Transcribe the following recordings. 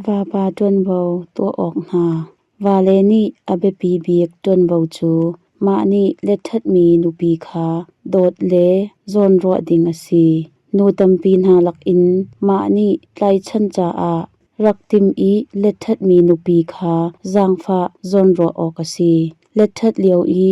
Vapa ṭuanvo tuah awk hna. Vale nih a biapi bik ṭuanvo cu mah nih letṭhatmi nupi kha dawt le zawnruah ding a si. Nu tampi hna lakin mah nih tlaichan caah rak timh i letṭhatmi nupi kha zaangfah zawnruah awk a si. Letṭhat lio i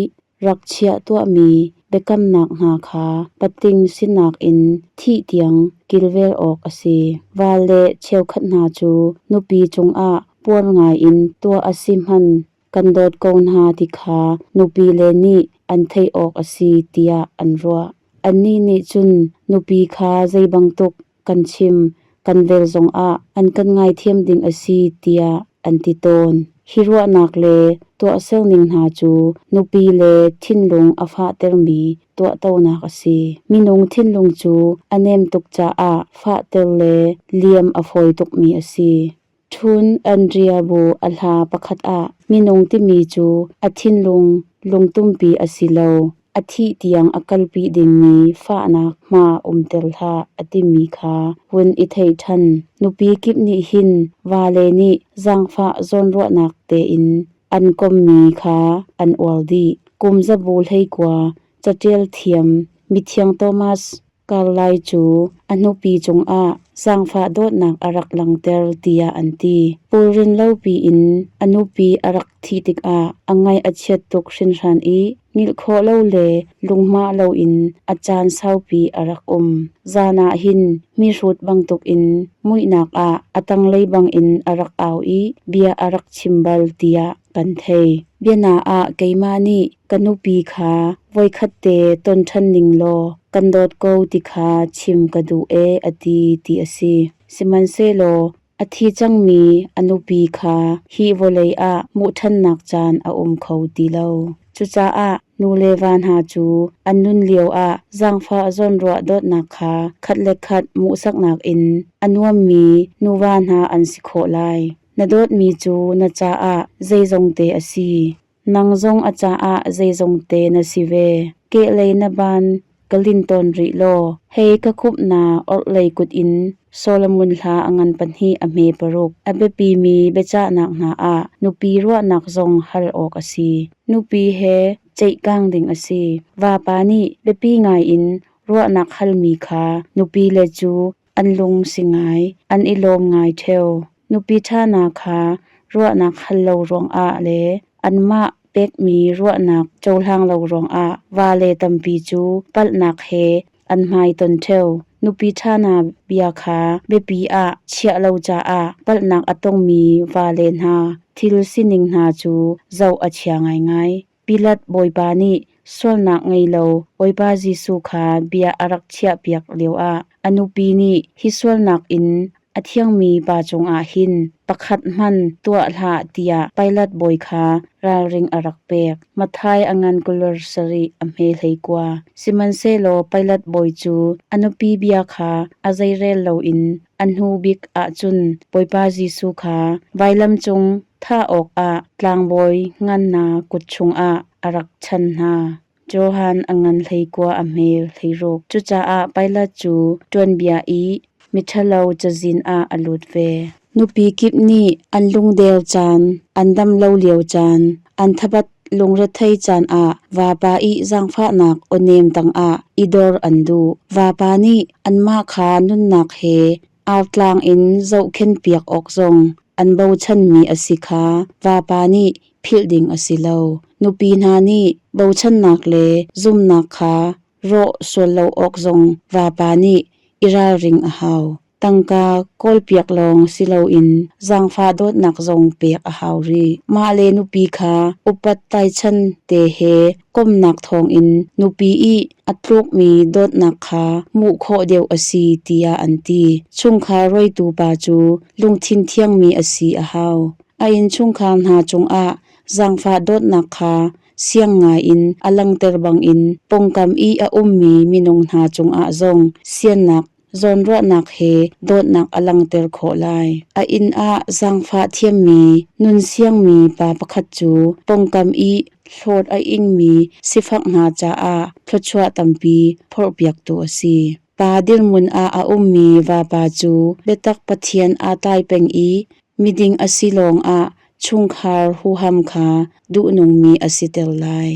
rak chiah tuahmi biakamnak hna kha patling sinak in thih tiang kilvel awk a si. Val le cheukhat hna cu nupi cungah puar ngaiin tuah a si hmanh kan dawt ko hna ti kha nupile nih an theih awk a si tiah an ruah. Annih nih cun nupi kha zei bantuk kan chim kan vel zongah an kan ngaithiam ding a si tiah an ti tawn. Hi ruahnak le tuahserning hna cu nupi le thinlung a fahtermi tuahtonak a si. Minung thinlung cu a nem tuk caah fahter le liam a fawi tukmi a si. Thun Andria bu a hla pakhat ah minung timi cu a thinlung lungtumpi a si lo, a thih tiang a kalpi dingmi fahnak hma umter hlah a timi kha hun i theih ṭhan. Nupi kip nih hin vale nih zaangfah zawnruahnak tein an kommi kha an uar dih. Kum zabu 19 caṭial thiam mithiang Thomas Carlyle cu a nupi cungah zaangfah dawtnak a rak langhter tiah an ti. Pulrin lopi in a nupi a rak thih tikah a ngaih a chiat tuk hringhran i hngilh khawh lo le lunghmah loin a caan saupi a rak um. Zan ah hin mihrut bantukin muihnak ah a tanglei bangin a rak au i bia a rak chim bal tiah kan thei. Biana ah keimah nih ka nupi kha voikhat te ton ṭhan ning law kan dawt ko ti kha chim ka duh ee a ti ti a si. Sihmanhsehlaw a thi cangmi a nupi kha hi vawlei ah hmuh ṭhannak caan a um kho ti lo. Cucaah nu le va hna cu an nun lioah zaangfah zawnruah dawtnak kha khat le khat hmuhsaknak in a nuammi nuva hna an si khawh lai. Na dawtmi cu na caah zeizongte a si. Nang zong a caah zeizongte na si ve. Kehlei na ban ka lin tawn rih law, hei ka khumh na orhlei kut in Solomon hla a ngan pahnih a hme paruk. A biapimi biachahnak hna ah nupi ruahnak zong hal awk a si. Nupi he ceihkang ding a si. Vapa nih biapi ngai in ruahnak halmi kha nupile cu an lung si ngai, an i lawm ngai ṭheo. Nupi ṭha hna kha ruahnak hal lo ruangah le anmah pekmi ruahnak cohlang lo ruangah vale tampi cu palhnak he an hmaiton ṭheo. Nupi ṭha hna bia kha biapi ah chiah lo caah palhnak a tongmi vale hna thil sining hna cu zoh a chia ngaingai. Pilat bawipa nih sualnak ngei lo Bawipa Jesuh kha bia a rak chiahpiak lioah a nupi nih hi sualnak in a thiangmi pa cungah hin pakhat hmanh tuah hlah tiah Pilat bawi kha ralring a rak pek. Matthai a ngan kulur sarih a hme 19. Sihmanhsehlaw Pilat bawi cu a nupi bia kha a zeirel loin a hnu bik ahcun Bawipa Jesuh kha vailam cung thah awkah tlangbawi ngan hna kut chungah a rak chan hna. Johan a ngan 19 a hme 16. Cucaah Pilat cu tuanbia i miṭhalo cazin ah a lut ve. Nupi kip nih an lungdel caan, an dam lo lio caan, an thabat lungrethei caan ah vapa i zaangfahnak aw-nem tangah i dor an duh. Vapa nih anmah kha nunnak he artlang in zohkhenhpiak awk zong an bochanmi a si kha vapa nih philh ding a si lo. Nupi hna nih bochannak le zumnak kha rawh sual lo awk zong vapa nih i ralring a hau. Tangka kawlpiak lawng si loin zaangfah dawtnak zong pek a hau rih. Mah le nupi kha upat taichan te he komhnak thawngin nupi i a tlukmi dawtnak kha hmuh khawh deuh a si tiah an ti. Chungkhar rawitu pa cu lungthin thiangmi a si a hau. A innchungkhar hna cungah zaangfah dawtnak kha siang ngaiin a langhter bangin pawngkam i a ummi minung hna cungah zong siannak zawnruahnak he dawtnak a langhter khawh lai. A inn ah zaangfah thiammi, nun siangmi pa pakhat cu pawngkam i hlawt a ingmi sifak hna caah thluachuah tampi phorhpiaktu a si. Pa dirhmun ah a ummi vapa cu biatak Pathian aa tlai peng i Miding a si lawngah chungkhar huham kha duhnungmi a siter lai.